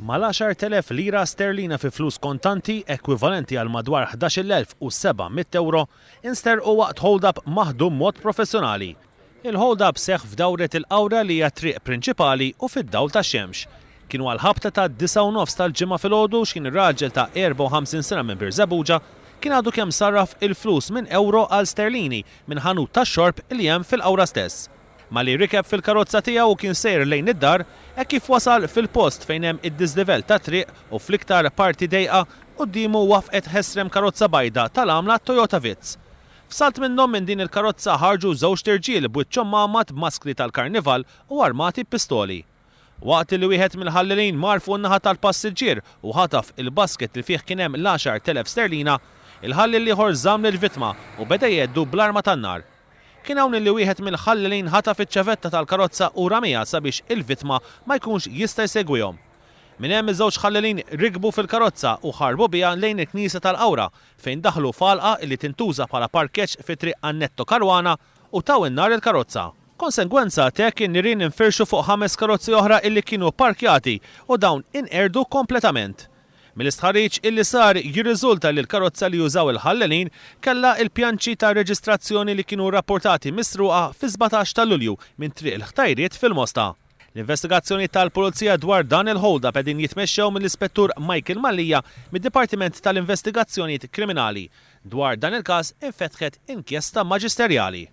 Mal-10,000 lira sterlina fi flus kontanti, ekwivalenti għal madwar 11,700 ewro, insterqu waqt hold-up maħdum mod professjonali. Il-hold-up seħħ f'Dawret il-Qawra li hija triq prinċipali u fid-dawl tax-xemx. Kienu għall-ħabta tad-disgħa u nofs tal-Ġimgħa filgħodu x'ħin raġel ta' 54 sena minn Birżebbuġa kien għadu kemm sarraf il-flus minn ewro għal sterlini minn ħanut tax-xorb li hemm fil-Qawra stess. Malli rikeb fil-karozza tiegħu u kien sejjer lejn id-dar, hekk kif wasal fil-post fejn hemm id-diżlivell tat-triq u fl-iktar parti dejqa, quddiemu wafqet ħesrem karozza bajda tal-għamla Toyota Vitz. F'salt minnhom minn din il-karozza ħarġu żewġt irġiel b'wiċċhom mgħammad b'maskri tal-karnival u armati b'pistoli. Waqt li wieħed mill-ħallelin mar fuq in-naħa tal-passiġġier u ħataf il-basket li fih kien hemm l-10,000 sterlina, il-ħalliel l-ieħor żamm lill-vittma u beda jgħeddu bl-arma tan-nar. Kien hawn li wieħed mill-ħallelin ħataf iċ-ċavetta tal-karozza u ramiha sabiex il-vittma ma jkunx jista' jsegwihom. Minn hemm iż-żewġ ħallelin rikbu fil-karozza u ħarbu biha lejn il-knisja tal-Qawra fejn daħlu f'għalqa li tintuża bħala parkeġġ fi Triq Annetto Caruana u taw in-nar il-karozza. Konsegwenza t'hekk in-nirien infirxu fuq ħames karozzi oħra illi kienu pparkjati u dawn inqerdu kompletament. Mill-istħarriġ illi sar jirriżulta li l-karozza li użaw il-ħallelin kellha l-pjanċi ta' reġistrazzjoni li kienu rrapportati misruqa fis-17 ta' Lulju minn Triq il-Ħtajriet fil-Mosta. L-investigazzjonijiet tal-Pulizija dwar dan il-hold-up qegħdin jitmexxew mill-Ispettur Michael Mallia mid-Dipartiment tal-Investigazzjonijiet Kriminali. Dwar dan il-każ infetħet inkjesta maġisterjali.